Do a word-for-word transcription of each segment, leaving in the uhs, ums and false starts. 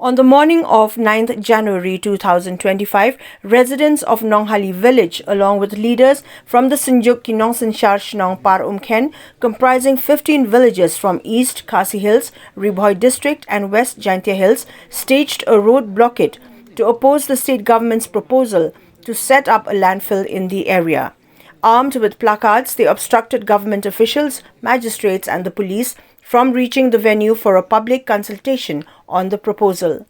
On the morning of ninth January two thousand twenty-five, residents of Nonghali village, along with leaders from the Synjuk ki Nongsynshar Shnong Par Umkhen, comprising fifteen villages from East Khasi Hills, Ri Bhoi District, and West Jaintia Hills, staged a road blockade to oppose the state government's proposal to set up a landfill in the area. Armed with placards, they obstructed government officials, magistrates, and the police from reaching the venue for a public consultation on the proposal.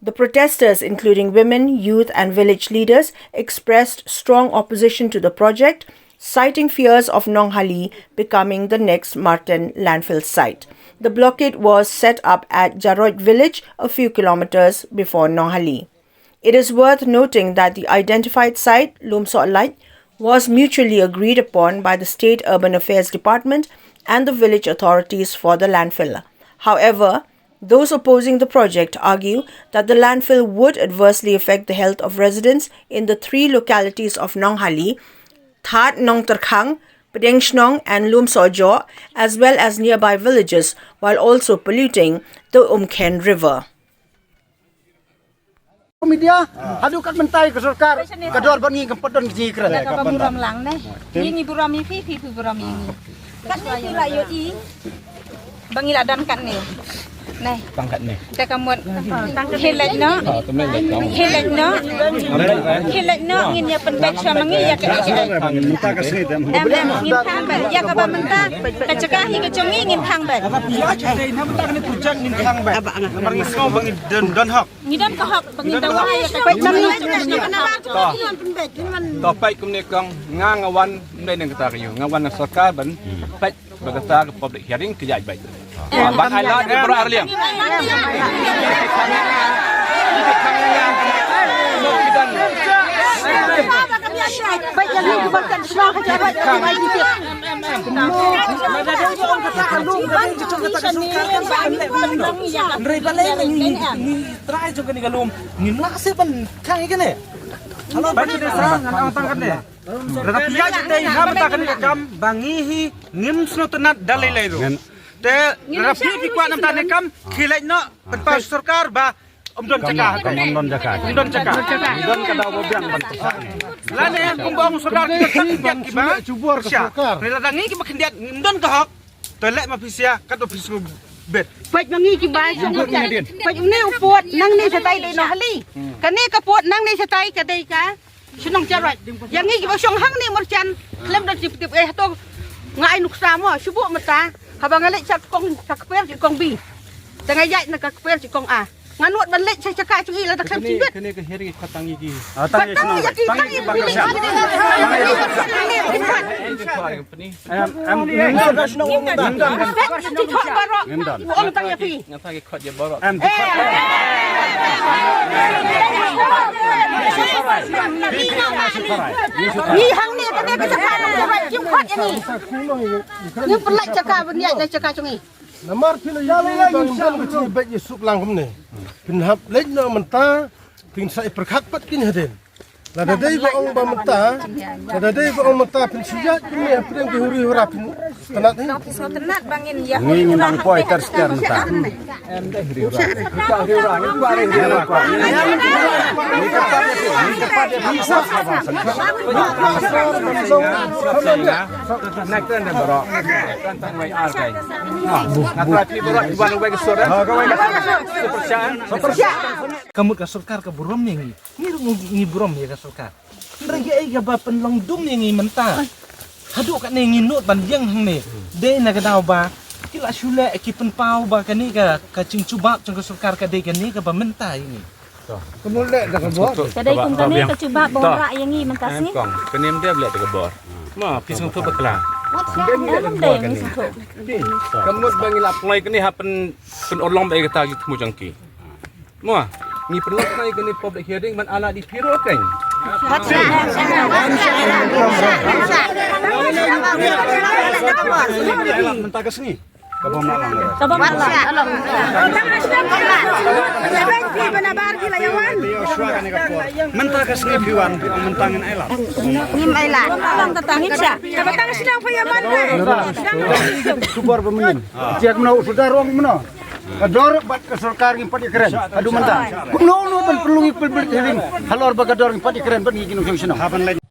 The protesters, including women, youth, and village leaders, expressed strong opposition to the project, citing fears of Nonghali becoming the next Marten landfill site. The blockade was set up at Jaroit village, a few kilometers before Nonghali. It is worth noting that the identified site, Lumsoh Light, was mutually agreed upon by the State Urban Affairs Department and the village authorities for the landfill. However, those opposing the project argue that the landfill would adversely affect the health of residents in the three localities of Nonghali, Thad Nongterkhang, Pdeng Shnong, and Lumsoh Joh, as well as nearby villages, while also polluting the Umkhen River. Media, haduh kat mynta ka sorkar, ka dor ba ngi kam pat don ka jingïakren. Ka ba burom lang ne. Ngi ngi burom ïa phi, phi phi burom ïa ngi. Katne phi la ïohi ba ngi la don katne. Ne. Tang katne. Te ka mut. Khie leit noh. Khie leit noh. Khie leit noh, ngin ïa pynbeit shuwa ma ngi ïa ka. Mynta ka sngi te. Em, em, ngin khang beit ïa kaba mynta. Ka jaka hi ka jong ngi, ngin khang beit. Mynta kane project ngin khang beit. Namar ngi sngew ba ngi don, don hok. Ngi don ka hok ba ngi dawa ïa ka. To peit kumne kong, nga nga wan ym dei na kata ka ïew, nga wan na sorkar ban peit ba kata ka public hearing ka ïaid beit. Ban ai lad ïa baroh arliang. Hynrei balei ngi, ngi trai jong kane ka lum ngim lah shuh ban khang ïa kane. Halo, ba ki dei sa ngan ong tang kane. Lada phi ïaid dei ha mynta kane ka kam ba ngi hi ngim sngewtynnat da lei lei ruh. Te lada phi phi kwah na mynta kane ka kam, khie leit noh, pynpaw sorkar ba ym don jaka. Kam ym don jaka. Ym don jaka. Ym don ka daw ba biang ban pynshai. Lane kumba ong sorkar ki khyndiat kiba. Lada ngi kiba khyndiat ngim don ka hok. Te leh ma phi sha katba phi sngewbit. Peit ma ngi kiba sngewbit. Peit une u pud nangne shatai dei Nonghali. Kane ka pud nangne shatai ka dei ka shnong Jaroit. Ïa ngi kiba shong hangne Myrchan khlem don jingpyntip eh, hato nga ai nuksa mo shu buh mynta. Haba nga leit sha kong, sha kper shi kong B. Te nga ïaid na ka kper shi kong A. Nga nud ban leit sha jaka jong i lada khlem shu bit. Kane ka hearing ka tang ïa ki. Ah, tang ïa ki, tang ïa ki ba ka shah. Em, em, ngim don. Ngim don. Ong tang ïa phi. Nga tang ïa ki khot ïa baroh. Em, ki khot. Ngi hangne ka dei ka jaka nong Jaroit, kim khot ïa ngi. Ngim pynlait jaka ban ïaid na jaka jong ngi. Namar phi la ïohi ba ngim don ka jingbeit ïasuk lang kumne. Phin hap leit noh mynta, phin sa ïa pyrkhat pat kin hadien. Lada dei ba ong ba mynta, lada dei ba ong mynta phin shu ïaid kumne hapdeng ki huri hura phin tynnat hi. Ngi ngin nang poi ter ster mynta. Ka mut ka sorkar ka burom ïa ngi. Ngi ruh ngi burom ïa ka sorkar. Hynrei kaei kaba pynlong dum ïa ngi mynta. Haduh katne ngi nud ban ïeng hangne. Dei na ka daw ba ki la shu leh ki pynpaw ba kane ka, ka jingjubab jong ka sorkar ka dei kane kaba mynta ïa ngi. Ka dei kum kane ka jubab ba wanrah ïa ngi mynta sngi. Kane ym dei leh da ka bor. Ma phi sngewthuh bakla. Wat sngewthuh, ym dei ngi sngewthuh. Ka mut ba ngi la pynlong kane ha pyn, pynurlong ba ïa kata ka jingthmu jong ki. Mo, ngi pynlong kane ka public hearing ban ai lad ïa phi ruh keiñ. Mynta ka sngi. Ka bym lah long. Ka bym lah long. Mynta ka sngi phi wan, phi ong mynta ngin ai lad. Ngim ai lad. Ka bym tang shnong phi ïa wan. Khubor ba mynnin. Jiak mno u sudar ong mno. Ka dor bad ka sorkar ngim pat ïakren haduh mynta. Kumno kumno ban pynlong ïa ka public hearing halor ba ka dor ngim pat ïakren bad ngi ki nongshong shnong.